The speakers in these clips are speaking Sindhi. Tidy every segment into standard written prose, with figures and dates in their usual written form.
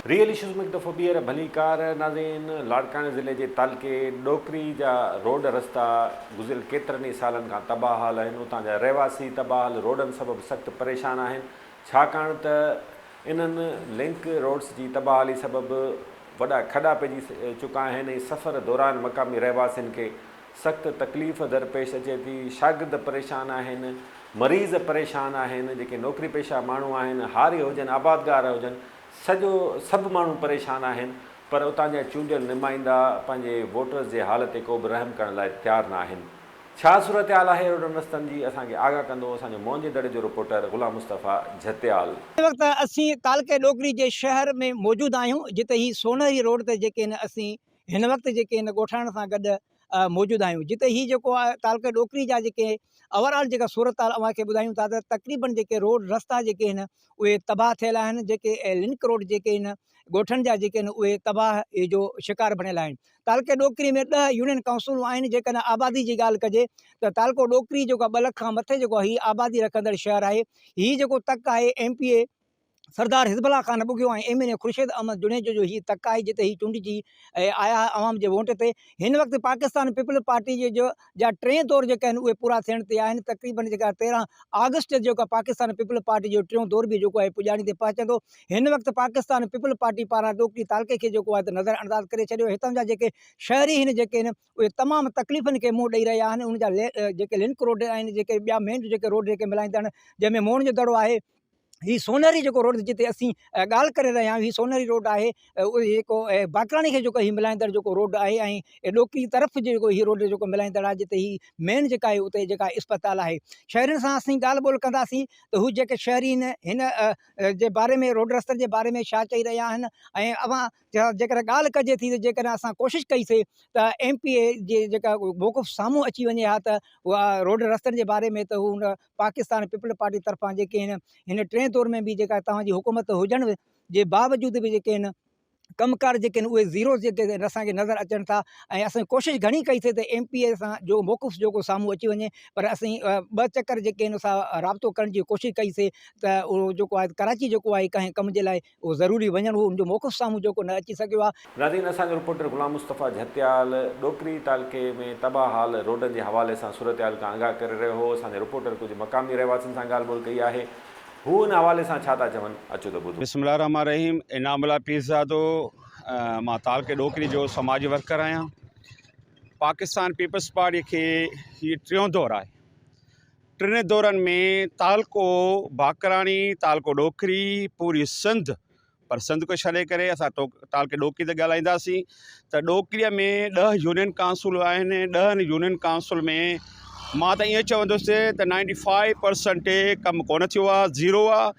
ريئل اشوز ۾ هڪ دفعو ٻيهر ڀليڪار ناظرين لاڙڪاڻي ضلعي جي تعلقي ڏوڪري جا روڊ رستا گذريل ڪيترن ئي سالن کان تباهه حال آهن اتان جا رهواسي تباهه حال روڊن سبب سخت پريشان آهن ڇاڪاڻ ته انهن لنڪ روڊس جي تباهه حالي سبب وڏا کڏا پئجي چڪا آهن ۽ سفر دوران مقامي رهواسين کي سخت تڪليف درپيش اچي ٿي شاگرد پريشان آهن مريض پريشان آهن جيڪي نوڪري پيشه ماڻهو آهن هاري هجن آبادگار هجن سڄو سڀ ماڻهو پريشان آهن پر اتان جا چونڊيل نمائندا پنهنجي ووٽرز جي حال تي ڪو به رحم ڪرڻ لاء تيار نه آهن. ڇا صورتحال آهي روڊن رستن جي اسان کي آگاهه ڪندو اسان جو موهن جي دڙي جو رپورٽر غلام مصطفيٰ جهتيال. هن وقت اسين تعلقي ڏوڪري جي شهر ۾ موجود آهيون جتي هي سونهري روڊ تي جيڪي هن اسين هن وقت جيڪي هن ڳوٺاڻن سان گڏ موجود آهيون جتي هي جيڪو آهي تعلقي ڏوڪري جا جيڪي اوور آل جيڪا صورتحال اوهان کي ٻڌايون ٿا ته تقريبن جيڪي روڊ رستا جيڪي آهن اهي تباهه ٿيل آهن جيڪي لنڪ روڊ جيڪي آهن ڳوٺن جا جيڪي آهن اهي تباهي جو شڪار بڻيل آهن تعلقي ڏوڪري ۾ ڏهه يونين ڪائونسلون آهن جيڪڏهن آبادي جي ڳالهه ڪجي ته تعلقو ڏوڪري جيڪو ٻه لک کان مٿي جيڪو هي آبادي رکندڙ شهر آهي هي جيڪو تڪ آهي M P A Sardar Hizb Ullah Khan Bughio ۽ M N A Khurshid Ahmed Junejo جو هي تڪ آهي جتي هي چونڊجي آيا عوام جي ووٽ تي هن وقت پاڪستان پيپلز پارٽي جي جو جا ٽئين دور جيڪا آهن اهي پورا ٿيڻ تي آهن تقريبن جيڪا 13 آگسٽ تي جيڪا پاڪستان پيپلز پارٽي جو ٽيون دور به جيڪو آهي پڄاڻي تي پهچندو هن وقت پاڪستان پيپلز پارٽي پاران ڏوڪري تعلقي کي جيڪو آهي ته نظر انداز ڪري ڇڏيو هتان جا جيڪي شهري هن جيڪي آهن اهي تمام تڪليفن کي منهن ڏئي رهيا آهن ان جا جيڪي لنڪ روڊ آهن جيڪي ٻيا مين جيڪي روڊ جيڪي ملائيندا آهن جنهن ۾ موهن جو دڙو آهي هي سونهري جيڪو روڊ جتي اسين ڳالهه ڪري رهيا آهيون هي سونهري روڊ آهي اهو جيڪو باقراڻي کي جيڪو هي ملائيندڙ جيڪو روڊ آهي ۽ ڏوڪري طرف جيڪو هي روڊ جيڪو ملائيندڙ آهي جتي هي مين جيڪا آهي اتي جيڪا اسپتال آهي شهرين سان اسين ڳالهه ٻولهه ڪنداسين ته هو جيڪي شهري هن جي باري ۾ روڊ رستن جي باري ۾ ڇا چئي رهيا آهن ۽ اوهان جيڪڏهن ڳالهه ڪجي ٿي ته جيڪڏهن اسان ڪوشش ڪئي سي ته ايم پي اي جي جيڪا موقف سامهون اچي وڃي ها ته اها روڊ رستن جي باري ۾ ته هو ان پاڪستان پيپلز پارٽي طرفان جيڪي هن هن ٽئين دور ۾ به جيڪا توهان جي حڪومت هجڻ جي باوجود به جيڪي هن ڪم ڪار جيڪي آهن اهي زيرو جيڪي اسان کي نظر اچن ٿا ۽ اسان ڪوشش گهڻي ڪئي سي ته ايم پي اي سان جو موقف جيڪو سامهون اچي وڃي پر اسين ٻه چڪر جيڪي آهن اسان رابطو ڪرڻ جي ڪوشش ڪئي سي ته اهو جيڪو آهي ڪراچي جيڪو آهي ڪنهن ڪم جي لاء اهو ضروري وڃڻ هو ان جو موقف سامهون جيڪو نه اچي سگهيو آهي. ناظرين اسان جو رپورٽر غلام مصطفيٰ جهتيال ڏوڪري تعلقي ۾ تباهه حال روڊن جي حوالي سان صورتحال کان آگاهه ڪري رهيو هو اسان جي رپورٽر ڪجهه مقامي رهواسين سان ڳالهه ٻولهه ڪئي آهي هو ان حوالي سان ڇا ٿا چون اچو ته ٻڌون. بسم الله الرحمٰن الرحيم انعام الله پيرزادو مان تعلقي ڏوڪري جو سماجي ورڪر آهيان پاڪستان پيپلز پارٽي کي هي ٽيون دور آهي ٽنهي دورن ۾ تعلقو باقراڻي، تعلقو ڏوڪري، پوري سنڌ پر سنڌ کي ڇڏي ڪري اسان تعلقي ڏوڪري تي ڳالهائينداسين ته ڏوڪريء ۾ ڏهه يونين ڪائونسل آهن ڏهن يونين ڪائونسل ۾ مان ته ائين چوندس ته نائنٽي فائيو پرسنٽ ڪم ڪونه ٿيو آهي زيرو آهي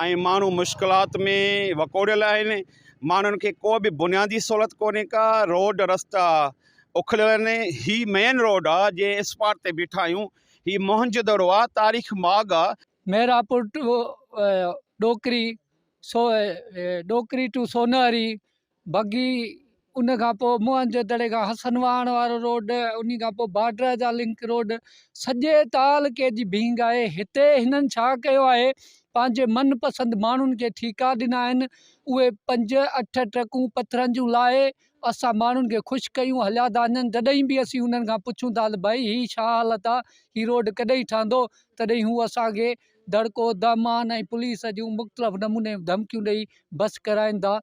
۽ ماڻهو مشڪلات ۾ وڪوڙيل آهن ماڻهن کي ڪو به بنيادي سهولت ڪونهي ڪا روڊ رستا اکڙيل آهن هي مين روڊ آهي جنهن اسپاٽ تي بيٺا آهيون هي موهن جو دڙو آ، تاريخ ماڳ آ. ميرانپور ٽو ڏوڪري سو ڏوڪري ٽو سونهري بگي ان کان پوء موهن جو دڙي کان حسن واهڻ وارو روڊ انهي کان پوء بارڊر جا لنڪ روڊ سڄي تعلقي جي ڀينگ آهي هتي هنن ڇا ڪيو آهي پنهنجي من پسند ماڻهن کي ٺيڪا ڏنا آهن اهي پنج اٺ ٽرڪون پٿرن جون لاهي اسان ماڻهن کي خوش ڪيون هليا ٿا وڃن جڏهن به اسين انهن کان پڇون ٿا ته ڀائي هي ڇا حالت آ هي روڊ ڪڏهن ٺهندو تڏهن هو اسان کي دڙڪو دهمان ۽ پوليس جون مختلف نموني ڌمڪيون ڏئي بس ڪرائين ٿا.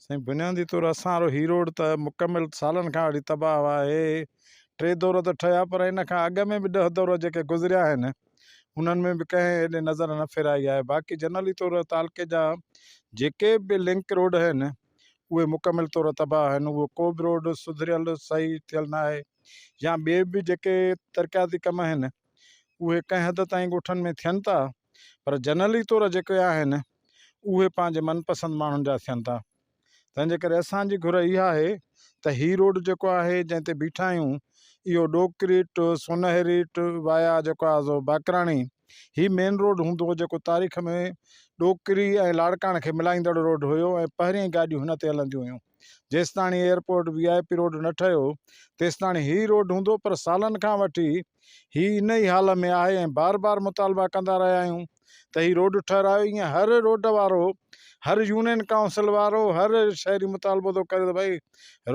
سائين بنيادي طور اسان وارو هي روڊ ته مڪمل سالن کان وٺي تباهه آهي ٽي دور ته ٺهيا پر ان کان اڳ ۾ به ڏهه دور جيڪي گذريا آهن انهن ۾ به ڪنهن ايڏي نظر نه ڦيرائي آهي باقي جنرلي طور تعلقي جا جيڪي به لنڪ روڊ آهن اهي مڪمل طور تباهه آهن، اهو ڪو به روڊ سڌريل صحيح ٿيل نه آهي يا ٻئي به جيڪي ترقياتي ڪم آهن اهي ڪنهن حد تائين ڳوٺن ۾ ٿين ٿا پر جنرلي طور جيڪي آهن اهي پنهنجي من پسند ماڻهن جا ٿين ٿا تنهن جي ڪري اسان جي گهر اها آهي ته هي روڊ جيڪو آهي جنهن تي بيٺا آهيون اهو ڏوڪري ٽو سونهري ٽو وايا جيڪو آهي سو باقراڻي هي مين روڊ هوندو هو جيڪو تاريخ ۾ ڏوڪري ۽ لاڙڪاڻي کي ملائيندڙ روڊ هيو ۽ پهرين گاڏيون هن تي هلنديون هيون. جيستاڻي ايئرپورٽ وي آء پي روڊ نه ٺهيو تيستاڻي هي روڊ هوندو پر سالن کان وٺي هي ان ئي حال ۾ آهي ۽ بار بار مطالبا ڪندا رهيا آهيون. ته هي روڊ ٺهرايو ائين هر روڊ وارو هر يونين ڪائونسل وارو هر شهري مطالبو ٿو ڪري ته ڀائي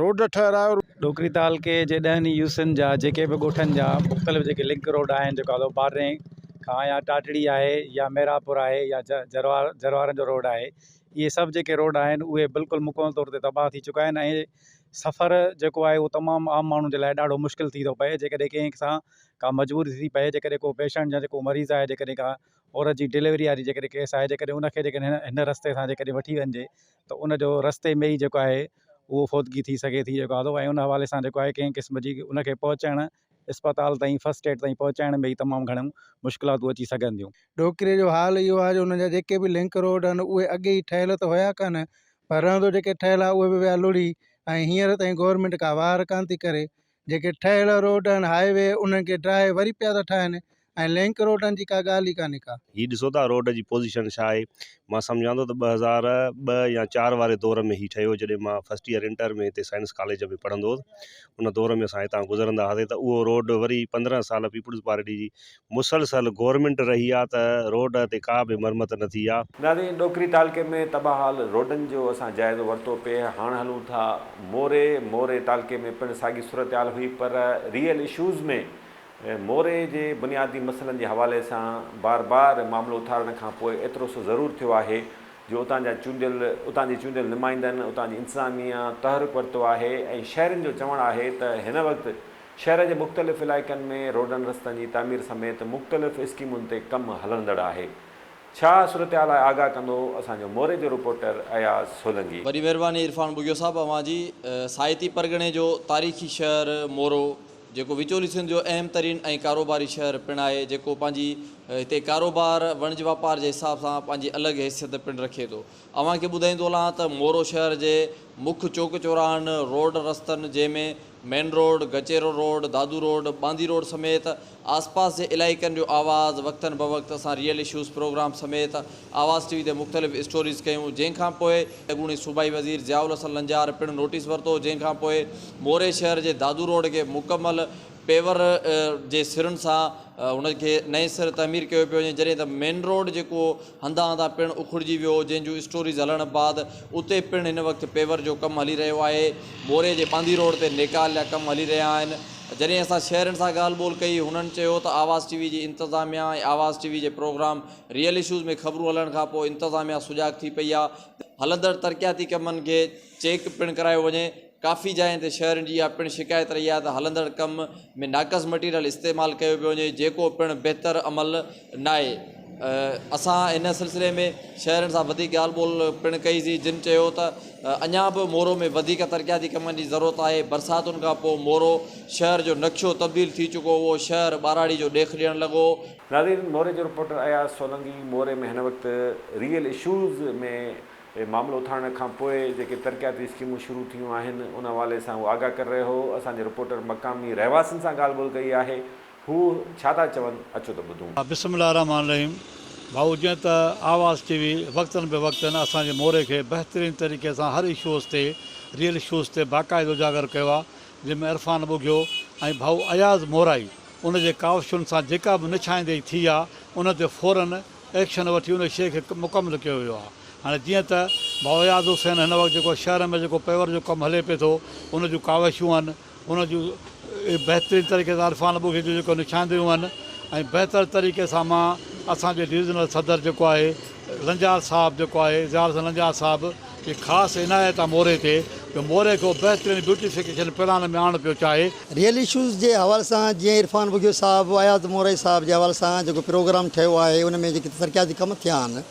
روڊ ٺهرايو. ڏوڪري تعلقي جي ڏهن ئي يوسين جا جيڪي به ڳوٺن جا مختلف جيڪي لنڪ روڊ آهن جيڪو آلو باري کان يا ٽاٽڙي آهي يا ميراپور آهي يا جروار جروارن جو روڊ آهي اهي سڀ جيڪي روڊ آهن اهي بلڪل مڪمل طور تي تباهه ٿي چڪا آهن ۽ سفر جيڪو آهي اهو تمام عام ماڻهن جي لاء ڏاڍو مشڪل ٿي ٿو پئي جيڪڏهن ڪنهن سان ڪا مجبوري ٿي پئي جيڪڏهن ڪو پيشنٽ يا جيڪو مريض آهي جيڪڏهن ڪا عورت جي ڊليوري واري جيڪڏهن ڪيس آهي جيڪڏهن ان کي جيڪڏهن هن رستي سان جيڪڏهن وٺي وڃجي ته ان جو رستي ۾ ئي جيڪو آهي اهو فوتگي ٿي سگهي ٿي جيڪو آهي ۽ ان حوالي سان جيڪو آهي ڪنهن قسم جي ان کي پهچائڻ اسپتال تائين فرسٽ ايڊ تائين پهچائڻ ۾ ئي تمام گهڻيون مشڪلاتون اچي سگهن ٿيون. ڏوڪري جو حال اهو آهي جو انهن جا جيڪي به لنڪ روڊ آهن اهي اڳي ئي ٺهيل ته هيا ڪانه پر رهندو جيڪي ٺهيل آهي اهي به ويا لڙهي ۽ هينئر تائين گورنمينٽ ڪا واهر ڪانه ٿي ڪري جيڪي ٺهيل روڊ آهن هاء وي انهن کي ڊاهي وري پيا ٿا ٺاهن ۽ لنڪ روڊن جي ڪا ڳالهه ئي ڪانهي ڪا. هي ڏسو ٿا روڊ جي پوزيشن ڇا آهي. مان سمجهان ٿو ته 2002 يا چار واري دور ۾ هي ٺهيو جڏهن مان فرسٽ ايئر انٽر ۾ هتي سائنس ڪاليج ۾ پڙهندو هوس ان دور ۾ اسان هتان گذرندا هئاسين ته اهو روڊ وري 15 سال پيپلز پارٽي جي مسلسل گورنمينٽ رهي آ ته روڊ تي ڪا به مرمت نه ٿي آ. ناظرين ڏوڪري تعلقي ۾ تباهه حال روڊن جو اسان جائزو ورتو پئي هاڻ هلون ٿا موري موري تعلقي ۾ پڻ ساڳي صورتحال هئي پر ريئل اشوز ۾ موري جي بنيادي مسئلن جي حوالي سان بار بار معاملو اٿارڻ کان پوء ايترو سو ضرور ٿيو آهي جو اتان جا چونڊيل اتان جي چونڊيل نمائندن اتان جي انتظاميا تحرڪ ورتو آهي ۽ شهرين جو چوڻ آهي ته هن وقت شهر جي مختلف علائقن ۾ روڊن رستن جي تعمير سميت مختلف اسڪيمن تي ڪم هلندڙ آهي ڇا صورتحال آهي آگاهه ڪندو اسان جو موري جو رپورٽر اياز سولنگي. وڏي مهرباني عرفان ٻگهيو صاحب اوهان جي ساهتي پرڳڻي جو تاريخي شهر مورو جيڪو وچولي سنڌ جو اهم ترين ۽ ڪاروباري شهر پڻ آهي جيڪو پنهنجي هتي ڪاروبار وڻج واپار جي حساب سان پنهنجي الڳ حيثيت پڻ رکي ٿو اوهان کي ٻڌائيندو هلان ته مورو شهر جي مک چوڪ چوراهن روڊ رستن جنهن ۾ main road Gachero road Dadu road Bandhi road سميت آسپاس جي علائقن جو آواز وقتن بوقت اسان ريئل اشوز پروگرام سميت آواز ٽي وي تي مختلف اسٽوريز ڪيون جنهن کان پوء اڳوڻي صوبائي وزير ضياء الحسن لنجار پڻ نوٽيس ورتو جنهن کان پوء موري شهر جي دادو روڊ کي مڪمل پيور جي سرن سان ان کي نئين سر تعمير ڪيو پيو وڃي جڏهن ته مين روڊ جيڪو هنڌان هنڌان پڻ اکڙجي ويو هو جنهن جون اسٽوريز هلڻ بعد اتي پڻ هن وقت پيور جو ڪم هلي رهيو آهي موري جي ٻانڌي روڊ تي نيڪال جا ڪم هلي رهيا آهن جڏهن اسان شهرين سان ڳالهه ٻولهه ڪئي هنن چيو ته آواز ٽي وي جي انتظاميا ۽ آواز ٽي وي جي پروگرام ريئل اشوز ۾ خبرون هلڻ کان پوء انتظاميا سجاڳ ٿي پئي آهي هلندڙ ترقياتي ڪمن کي چيڪ پڻ ڪرايو وڃي ڪافي جاين تي شهرين جي اها پڻ شڪايت رهي آهي ته هلندڙ ڪم ۾ ناقص مٽيريل استعمال ڪيو پيو وڃي جيڪو پڻ بهتر عمل ناهي اسان ان سلسلي ۾ شهرين سان وڌيڪ ڳالهه ٻولهه پڻ ڪئي سين جن چيو ته اڃا به مورو ۾ وڌيڪ ترقياتي ڪمن جي ضرورت آهي برساتن کان پوء مورو شهر جو نقشو تبديل ٿي چڪو اهو شهر ٻهراڙي جو ڏيک ڏيڻ لڳو. ناظرين موري جو رپورٽر اياز سولنگي موري ۾ هن وقت ريئل اشوز ۾ معاملو اٿارڻ کان پوء جيڪي ترقياتي اسڪيمون شروع ٿيون آهن ان حوالي سان هو آگاهه ڪري رهيو هو اسان جي رپورٽر مقامي رهواسين سان ڳالهه ٻولهه ڪئي آهي هو ڇا ٿا چون اچو ته ٻڌون. بسم الله الرحمٰن الرحيم ڀائو جيئن ته آواز ٽي وي وقتن به وقتن اسان جي موري کي بهترين طريقي سان هر اشوز تي ريئل اشوز تي باقاعدو اجاگر ڪيو آ جنهن ۾ عرفان ٻگهيو ۽ ڀائو اياز مورائي ان جي ڪاوشن سان جيڪا به نڇائندي ٿي آ ان تي فورن ايڪشن وٺي ان شيء کي مڪمل ڪيو ويو آ هاڻي جيئن ته ڀائو اياز حسين هن وقت جيڪو شهر ۾ جيڪو پيور جو ڪم هلي پئي ٿو ان جون ڪاوشون آهن ان جون بهترين طريقي سان عرفان ٻگهي جون جيڪو نشاندهيون آهن ۽ بهتر طريقي سان مان اسان جي ڊويزنل صدر جيڪو آهي لنجار صاحب جيڪو آهي ضياء الحسن لنجار صاحب جي خاص عنايت آ موري تي جو موري کي هو بهترين بيوٽيفڪيشن پلان ۾ آڻڻ پيو چاهي. ريئل اشوز جي حوالي سان جيئن عرفان ٻگهيو صاحب اياز مورائي صاحب جي حوالي سان جيڪو پروگرام ٺهيو آهي ان ۾ جيڪي ترقياتي ڪم ٿيا آهن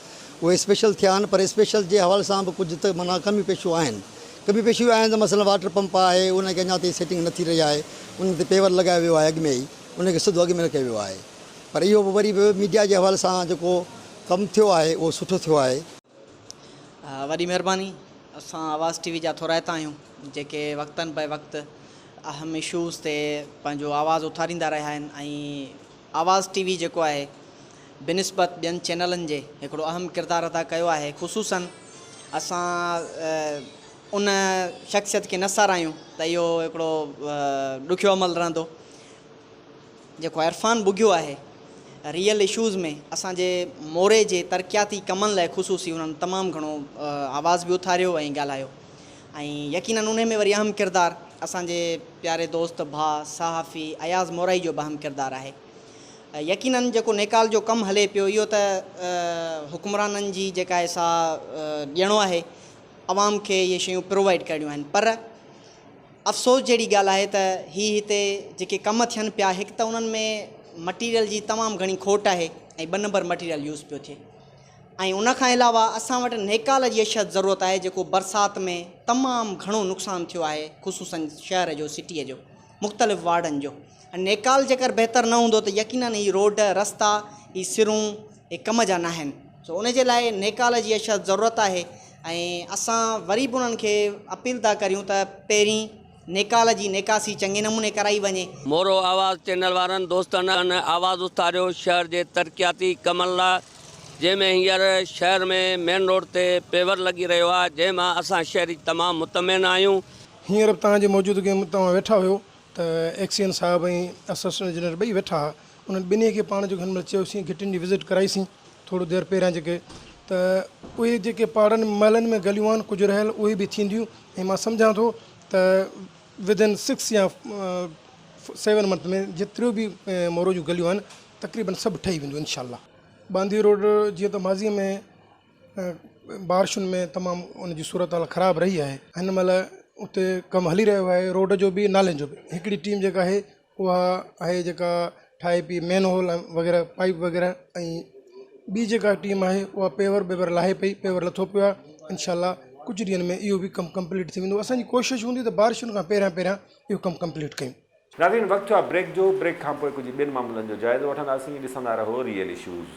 اهي اسپيشل ٿيا آهن پر اسپيشل جي حوالي سان به ڪجهه ته معنيٰ ڪميون پيشيون آهن ڪميون پيشيون آهن ته مثلاً واٽر پمپ آهي ان کي اڃا تائين سيٽنگ نه ٿي رهي آهي ان تي پيور لڳايو ويو آهي اڳ ۾ ئي ان کي سڌو اڳ ۾ رکيو ويو آهي پر اهو به وري به ميڊيا جي حوالي سان جيڪو ڪم ٿيو آهي اهو سٺو ٿيو آهي. وڏي مهرباني اسان آواز ٽي وي جا ٿورائتا آهيون جيڪي وقتن پئي وقت اهم اشوز تي پنهنجو آواز اٿاريندا رهيا آهن ۽ آواز ٽي وي جيڪو آهي بنسبت ٻين چينلن جي هڪڙو اهم ڪردار ادا ڪيو آهي خصوصن اسان ان شخصيت کي نه ساراهيون ته اهو هڪڙو ڏکيو عمل رهندو جيڪو عرفان ٻگهيو آهي ريئل اشوز ۾ اسان جي موري جي ترقياتي ڪمن لاء خصوصي انهن تمام گهڻو آواز به اٿاريو ۽ ڳالهايو ۽ يقينن انهي ۾ وري اهم ڪردار اسان جي پياري دوست ڀاء صحافي اياز مورائي جو به اهم ڪردار آهي. يقينن جيڪو نيڪال جو ڪم هلي پيو اهو ته حڪمرانن جي جيڪا آهي سا ڏيڻو آهي عوام کي اهي شيون پرووائيڊ ڪرڻيون آهن پر افسوس جهڙي ڳالهه آهي ته هي هتي جيڪي ڪم ٿين پيا هڪ ته انهن ۾ مٽيريل جي تمام گهڻي کوٽ آهي ۽ ٻه نمبر مٽيريل يوز پيو ٿئي ۽ ان کان علاوه اسان وٽ نيڪال جي اشد ضرورت آهي جيڪو برسات ۾ تمام گهڻو نقصان ٿيو آهي خصوصن شهر جو سٽيء جو مختلف وارڊن جو ۽ نيڪال جيڪر بهتر نه هوندو ته يقينن هي روڊ رستا هي سرون هي ڪم جا ناهن سو ان جي لاء نيڪال جي اشد ضرورت آهي ۽ اسان وري به انهن کي اپيل ٿا ڪريون ته پهرين نيڪال جي نيڪاسي چڱي نموني ڪرائي وڃي. مورو آواز چينل وارن دوستن آواز اٿاريو شهر جي ترقياتي ڪمن لاء جنهن ۾ هينئر شهر ۾ مين روڊ تي پيور لڳي رهيو آهي جنهن مان اسان شهري تمام مطمئن آهيون. هينئر به توهان جي موجودگي ۾ توهان ويٺا هيو ته ايڪسين صاحب ۽ اسسٽنٽ انجنيئر ٻئي ويٺا ها انهن ٻنهي کي پاڻ جيڪو هن مهل چيوسين گهٽين جي وزٽ ڪرائيسين ٿورو دير پهريان جيڪي ته اهي جيڪي پاڙن محلن ۾ گليون آهن ڪجهه رهيل اهي به ٿينديون ۽ مان سمجهان ٿو ته ودن سڪس يا سيون منٿ ۾ جيتريون به مورو جون گليون آهن تقريبن سڀ ٺهي وينديون انشاء الله. باندي روڊ جيئن ته ماضي ۾ بارشن ۾ تمام ان جي صورتحال خراب رهي آهي هن مهل اتي ڪم هلي رهيو آهي روڊ جو به نالين جو به هڪڙي ٽيم جيڪا آهي اها آهي جيڪا ٺاهي پئي مين هول وغيره پائيپ وغيره ۽ ٻي جيڪا ٽيم آهي اها پيور بيور لاهي پئي پيور لٿو پيو آهي انشاء الله ڪجهه ڏينهن ۾ اهو به ڪم ڪمپليٽ ٿي ويندو اسانجي ڪوشش هوندي ته بارشن کان پهريان پهريان اهو ڪم ڪمپليٽ ڪيون. ناظرين وقت ٿيو آهي بريڪ جو، بريڪ کانپوء ڪجهه ٻين معاملن جو جائزو وٺنداسين، ڏسندا رهو ريئل اشوز.